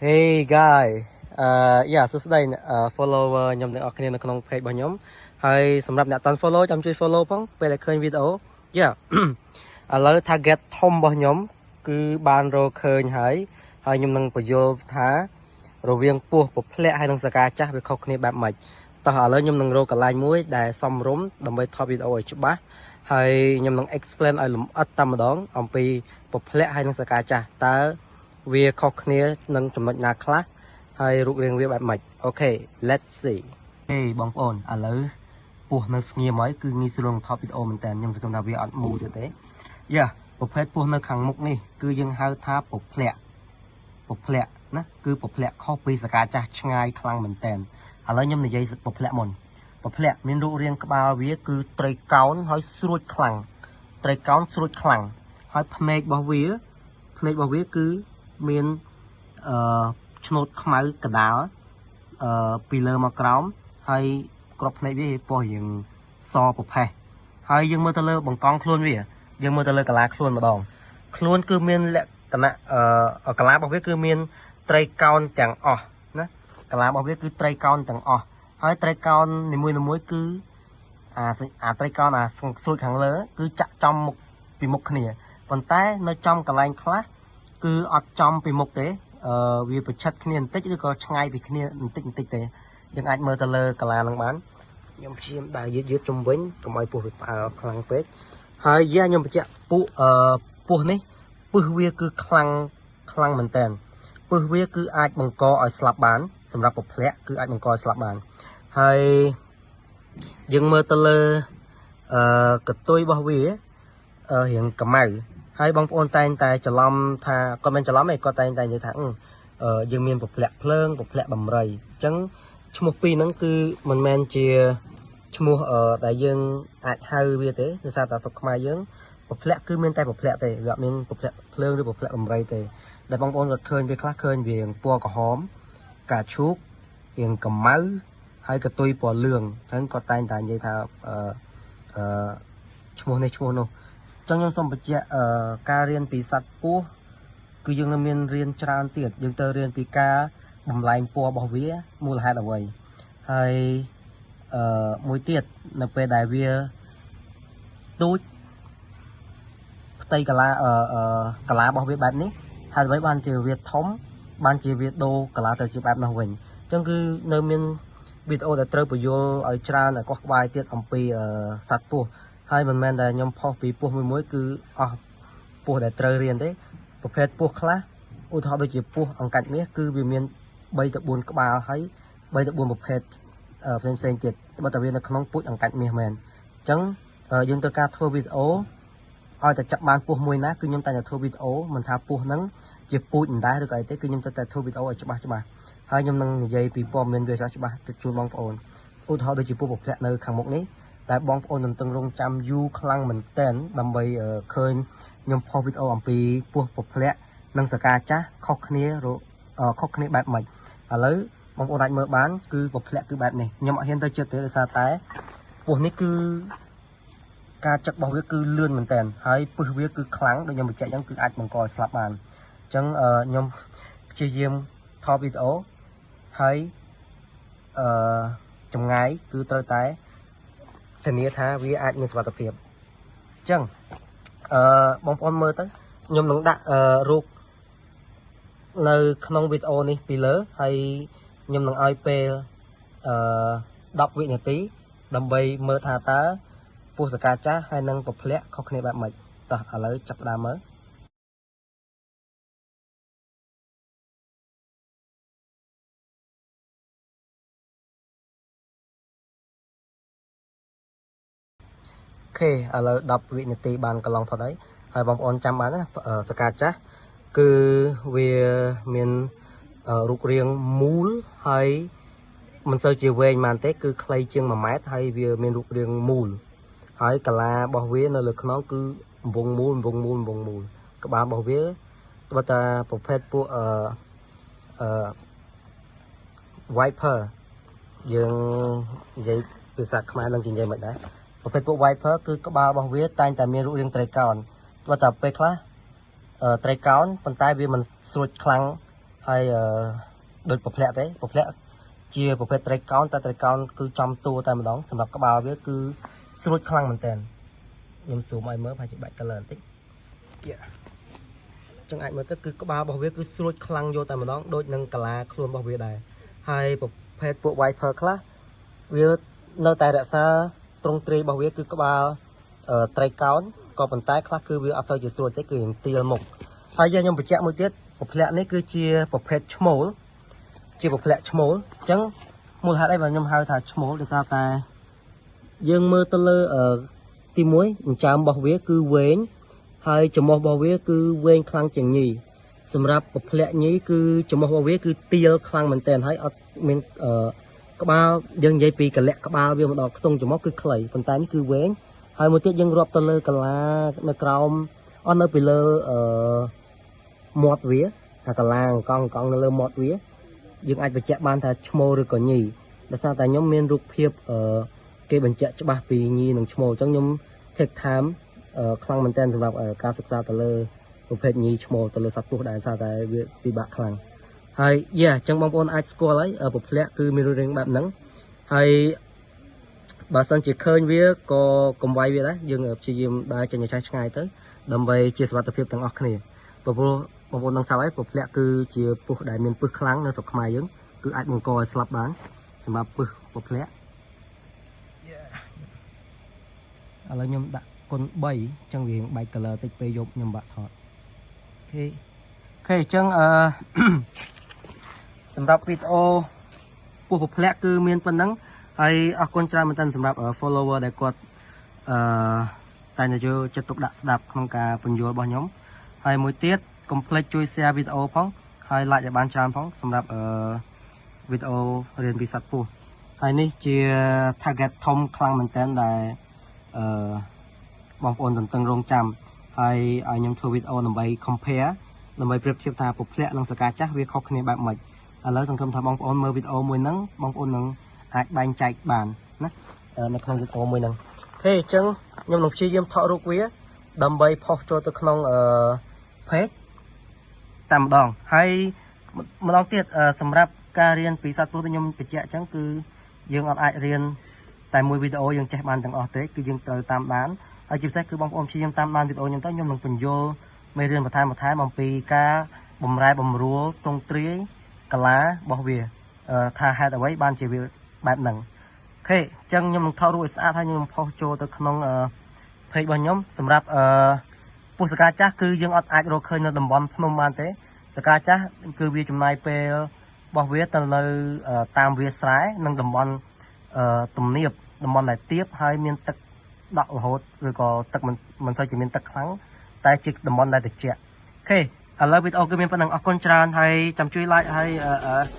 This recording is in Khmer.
Hey guy yeah សួស្តីអ្នកfollower ខ្ញុំទាំងអស់គ្នានៅក្នុង page របស់ខ្ញុំហើយសម្រាប់អ្នកអត់ follow ចាំជួយ follow ផងពេលដែលឃើញវីដេអូ Yeah ឥឡូវ target ធំរបស់ខ្ញុំគឺបានរកឃើញហើយហើយខ្ញុំនឹងបញ្យល់ថារវាងពស់ពភ្លាក់ហើយនិងស្រកាចាស់វាខុសគ្នាបែបម៉េចតោះឥឡូវខ្ញុំនឹងរកកន្លែងមួយដែលសមរម្យដើម្បីថតវីដេអូឲ្យច្បាស់ហើយខ្ញុំនឹង explain ឲ្យលម្អិតតែម្ដងអំពីពភ្លាក់ហើយនិងស្រកាចាស់តើវាខុសគ្នានឹងចំណុចណាខ្លះហើយរូបរាងវាបែបម៉េច okay, let's see. ហេបងប្អូនឥឡូវពស់នៅស្ងៀមហើយគឺងាយស្រួលនឹងថតវីដេអូមែនតើខ្ញុំសង្ឃឹមថាវាអត់មូទៀតទេយ៉ាប្រភេទពស់នៅខាងមុខនេះគឺយើងហៅថាពភ្លាក់ពភ្លាក់ណាគឺពភ្លាក់ខុសពីស្រកាចាស់ឆ្ងាយខ្លាំងមែនតើឥឡូវខ្ញុំនិយាយពភ្លាក់មុនពភ្លាក់មានរូបរាងក្បាលវាគឺត្រីកោណហើយស្រួចខ្លាំងត្រីកោណស្រួចខ្លាំងហើយភ្នែករបស់វាភ្នែករបស់វាគឺមានអឺឆ្នូតខ្មៅកដាល ពីលើមកក្រោមហើយក្របភ្នែកវាពណ៌រៀងសប្រផេះហើយយើងមើលទៅលើបង្កង់ខ្លួនវាយើងមើលទៅលើកាឡាខ្លួនម្ដងខ្លួនគឺមានលក្ខណៈកាឡារបស់វាគឺមានត្រីកោណទាំងអស់ណាកាឡារបស់វាគឺត្រីកោណទាំងអស់ហើយត្រីកោណនីមួយៗគឺអាត្រីកោណអាស្រួចខាងលើគឺចាក់ចំមុខពីមុខគ្នាប៉ុន្តែនៅចំកន្លែងខ្លះគឺអត់ចំពីមុខទេ វាប្រឆិតគ្នាបន្តិចឬក៏ឆ្ងាយពីគ្នាបន្តិចបន្តិចទេយើងអាចមើលទៅលើកាឡានឹងបានខ្ញុំព្យាយាមដើរយឺតយឺតជុំវិញកុំឲ្យពស់វាផ្អើលខ្លាំងពេកហើយយ៉ាខ្ញុំបញ្ជាក់ពុពស់នេះពឹសវាគឺខ្លាំងខ្លាំងមែនតើពឹសវាគឺអាចបង្កឲ្យស្លាប់បានសម្រាប់ពភ្លាក់គឺអាចបង្កឲ្យស្លាប់បានហើយយើងមើលទៅលើកតុយរបស់វារៀងកម្ៅហើយបងប្អូនតែងតែច្រឡំថាគាត់មិនច្រឡំទេគាត់តែងតែនិយាយថាយើងមានពភ្លាក់ភ្លើងពភ្លាក់បំរីអញ្ចឹងឈ្មោះពីរហ្នឹងគឺមិនមែនជាឈ្មោះដែលយើងអាចហៅវាទេដោយសារតែស្រុកខ្មែរយើងពភ្លាក់គឺមានតែពភ្លាក់ទេវាអត់មានពភ្លាក់ភ្លើងឬពភ្លាក់បំរីទេដែលបងប្អូនគាត់ឃើញវាខ្លះឃើញវាពណ៌ក្រហមកាឈូករៀងកម្ៅហើយកតុយពណ៌លឿងអញ្ចឹងគាត់តែងតែនិយាយថាអឺអឺឈ្មោះនេះឈ្មោះនោះអញ្ចឹងខ្ញុំសូមបញ្ជាក់ការរៀនពីសត្វពស់គឺយើងនៅមានរៀនច្រើនទៀតយើងទៅរៀនពីការបំលែងពណ៌របស់វាមូលហេតុអ្វីហើយមួយទៀតនៅពេលដែលវាទូចផ្ទៃកាឡាកាឡារបស់វាបែបនេះហើយអ្វីបានជាវាធំបានជាវាដូរកាឡាទៅជាបែបនោះវិញអញ្ចឹងគឺនៅមានវីដេអូដែលត្រូវបញ្យល់ឲ្យច្រើនឲ្យកោះក្បាយទៀតអំពីសត្វពស់ហើយមិនមែនតែខ្ញុំផុសពីពស់មួយមួយគឺអស់ពស់ដែលត្រូវរៀនទេប្រភេទពស់ខ្លះឧទាហរណ៍ដូចជាពស់អង្កាច់មាសគឺវាមាន3ទៅ4ក្បាលហើយ3ទៅ4ប្រភេទផ្សេងផ្សេងទៀតបើតែវានៅក្នុងពូជអង្កាច់មាសមែនអញ្ចឹងយើងត្រូវការធ្វើវីដេអូឲ្យតែចាប់បានពស់មួយណាគឺខ្ញុំតែតែធ្វើវីដេអូមិនថាពស់ហ្នឹងជាពូជអណ្ដែឬក៏អីទេគឺខ្ញុំត្រូវតែធ្វើវីដេអូឲ្យច្បាស់ច្បាស់ហើយខ្ញុំនឹងនិយាយពីព័ត៌មានវាច្បាស់ច្បាស់ទៅជូនបងប្អូនឧទាហរណ៍ដូចជាពស់ពភ្លាក់នៅខាងមុខនេះតែបងប្អូនទន្ទឹងរង់ចាំយូរខ្លាំងមែនទែនដើម្បីឃើញខ្ញុំផុសវីដេអូអំពីពស់ពភ្លាក់និងស្រកាចាស់ខុសគ្នាខុសគ្នាបែបម៉េចឥឡូវបងប្អូនអាចមើលបានគឺពភ្លាក់គឺបែបនេះខ្ញុំអត់ហ៊ានទៅចិត្តទេដោយសារតែពស់នេះគឺការចឹករបស់វាគឺលឿនមែនតើហើយពឹសវាគឺខ្លាំងដូចខ្ញុំបញ្ជាក់អញ្ចឹងគឺអាចបង្កឲ្យស្លាប់បានអញ្ចឹងខ្ញុំព្យាយាមថតវីដេអូហើយអឺចម្ងាយគឺត្រូវតែធានាថាវាអាចមានសុវត្ថិភាពអញ្ចឹងបងប្អូនមើលទៅខ្ញុំនឹងដាក់រូបនៅក្នុងវីដេអូនេះពីលើហើយខ្ញុំនឹងឲ្យពេល10វិនាទីដើម្បីមើលថាតើពស់ស្រកាចាស់ហើយនិងពភ្លាក់ខុសគ្នាបែបម៉េចតោះឥឡូវចាប់ផ្ដើមមើល okay ឥឡូវ10វិនាទីបានកន្លងផុតហើយហើយបងប្អូនចាំបានណាស្រកាចាស់គឺវាមានរូបរាងមូលហើយមិនសូវជាវែងប៉ុន្មានទេគឺខ្លីជាង1ម៉ែត្រហើយវាមានរូបរាងមូលហើយកាឡារបស់វានៅលើខ្នងគឺរង្វង់មូលរង្វង់មូលរង្វង់មូលក្បាលរបស់វាបើតាប្រភេទពួកអឺ viper យើងនិយាយភាសាខ្មែរនឹងនិយាយមិនដែរប្រភេទពួក viper គឺក្បាលរបស់វាតែងតែមានរូបរាងត្រីកោណបើតែពេលខ្លះត្រីកោណប៉ុន្តែវាមិនស្រួចខ្លាំង ហើយអឺដូចប្រភេទទេប្រភេទជាប្រភេទត្រីកោណតែត្រីកោណគឺចំតួតែម្ដងសម្រាប់ក្បាលវាគឺស្រួចខ្លាំងមែនតើខ្ញុំស៊ូមឲ្យមើលប្រហែលជាបាច់ color បន្តិច Yeah ចឹងអាចមើលទៅគឺក្បាលរបស់វាគឺស្រួចខ្លាំងយកតែម្ដងដូចនឹងកាឡាខ្លួនរបស់វាដែរហើយប្រភេទពួក viper ខ្លះវានៅតែរក្សាទ្រង់ទ្រាយរបស់វាគឺក្បាលអឺត្រីកោណក៏ប៉ុន្តែខ្លះគឺវាអត់សូវជាស្រួចទេគឺរៀងទាលមុខហើយយើងខ្ញុំបញ្ជាក់មួយទៀតប្រភេទនេះគឺជាប្រភេទឈ្មោលជាប្រភេទឈ្មោលអញ្ចឹងមូលហេតុអីបានខ្ញុំហៅថាឈ្មោលដោយសារតែយើងមើលទៅលើអឺទី1ចិញ្ចើមរបស់វាគឺវែង ហើយច្រមុះរបស់វាគឺវែងខ្លាំងជាងញីសម្រាប់ប្រភេទញីគឺច្រមុះរបស់វាគឺទាលខ្លាំងមែនទែនហើយអត់មានអឺក្បាលយើងនិយាយពីកលៈក្បាលវាមកដល់ខ្ទង់ច្រមុះគឺខ្លីប៉ុន្តែនេះគឺវែងហើយមួយទៀតយើងរាប់ទៅលើកាឡានៅក្រោមអត់នៅពីលើអឺមាត់វាថាកាឡាកង់កង់នៅលើមាត់វាយើងអាចបញ្ជាក់បានថាឈ្មោលឬក៏ញីដោយសារតែខ្ញុំមានរូបភាពអឺគេបញ្ជាក់ច្បាស់ពីញីនិងឈ្មោលអញ្ចឹងខ្ញុំ take time អឺខ្លាំងមែនទែនសម្រាប់អឺការសិក្សាទៅលើប្រភេទញីឈ្មោលទៅលើសត្វពស់ដែលសារតែវាពិបាកខ្លាំងហើយ yeah អញ្ចឹងបងប្អូនអាចស្គាល់ហើយអឺប្រភេទគឺមានរូបរាងបែបហ្នឹងហើយបើសិនជាឃើញវាក៏កុំវាយវាដែរយើងព្យាយាមដើរចេញឲ្យឆ្ងាយទៅដើម្បីជាសុវត្ថិភាពទាំងអស់គ្នាព្រោះបងប្អូននឹងស្រាប់ហើយប្រភេទគឺជាពស់ដែលមានពឹសខ្លាំងនៅស្រុកខ្មែរយើងគឺអាចបង្កឲ្យស្លាប់បានសម្រាប់ពឹសប្រភេទ Yeah ឥឡូវខ្ញុំដាក់គុណ3អញ្ចឹងវាបែក color តិចពេលយប់ខ្ញុំបាក់ថត okay អញ្ចឹងអឺ សម្រាប់វីដេអូពស់ពភ្លាក់គឺមានប៉ុណ្ណឹងហើយអរគុណច្រើនមែនទែនសម្រាប់ follower ដែលគាត់អឺតែងតែយកចិត្តទុកដាក់ស្ដាប់ក្នុងការពន្យល់របស់ខ្ញុំហើយមួយទៀតកុំភ្លេចជួយ share វីដេអូផងហើយ like ឲ្យបានច្រើនផងសម្រាប់អឺវីដេអូរៀនពីសត្វពស់ហើយនេះជា target ធំខ្លាំងមែនទែនដែលអឺបងប្អូនទន្ទឹងរង់ចាំហើយឲ្យខ្ញុំធ្វើវីដេអូដើម្បី compare ដើម្បីប្រៀបធៀបថាពភ្លាក់និងស្រកាចាស់វាខុសគ្នាបែបម៉េចឥឡូវសង្ឃឹមថាបងប្អូនមើលវីដេអូមួយហ្នឹងបងប្អូននឹងអាចបែងចែកបានណានៅក្នុងវីដេអូមួយហ្នឹង okay អញ្ចឹងខ្ញុំនឹងព្យាយាមថតរូបវាដើម្បីផុសចូលទៅក្នុងអឺ page តែម្ដងហើយម្ដងទៀតសម្រាប់ការរៀនពីសត្វពស់ដែលខ្ញុំបញ្ជាក់អញ្ចឹងគឺយើងអត់អាចរៀនតែមួយវីដេអូយើងចេះបានទាំងអស់ទេគឺយើងត្រូវតាមដានហើយជាពិសេសគឺបងប្អូនព្យាយាមតាមដានវីដេអូខ្ញុំទៅខ្ញុំនឹងពន្យល់មេរៀនបន្ថែមបន្ថែមអំពីការបំរែបំរួលទ្រង់ទ្រាយកាឡារបស់វាថាហេតុអ្វីបានជាវាបែបហ្នឹង okay អញ្ចឹងខ្ញុំនឹងថតរូបឲ្យស្អាតហើយខ្ញុំនឹងផុសចូលទៅក្នុង page របស់ខ្ញុំសម្រាប់អឺពស់ស្រកាចាស់គឺយើងអត់អាចរកឃើញនៅតំបន់ភ្នំបានទេស្រកាចាស់គឺវាចំណាយពេលរបស់វាទៅនៅតាមវាលស្រែនិងតំបន់ទំនាបតំបន់ដែលទាបហើយមានទឹកដក់រហូតឬក៏ទឹកមិនមិនសូវជាមានទឹកខ្លាំងតែជាតំបន់ដែលត្រជាក់okay ឥឡូវវីដេអូគឺមានប៉ុណ្ណឹងអរគុណច្រើនហើយចាំជួយ like ហើយ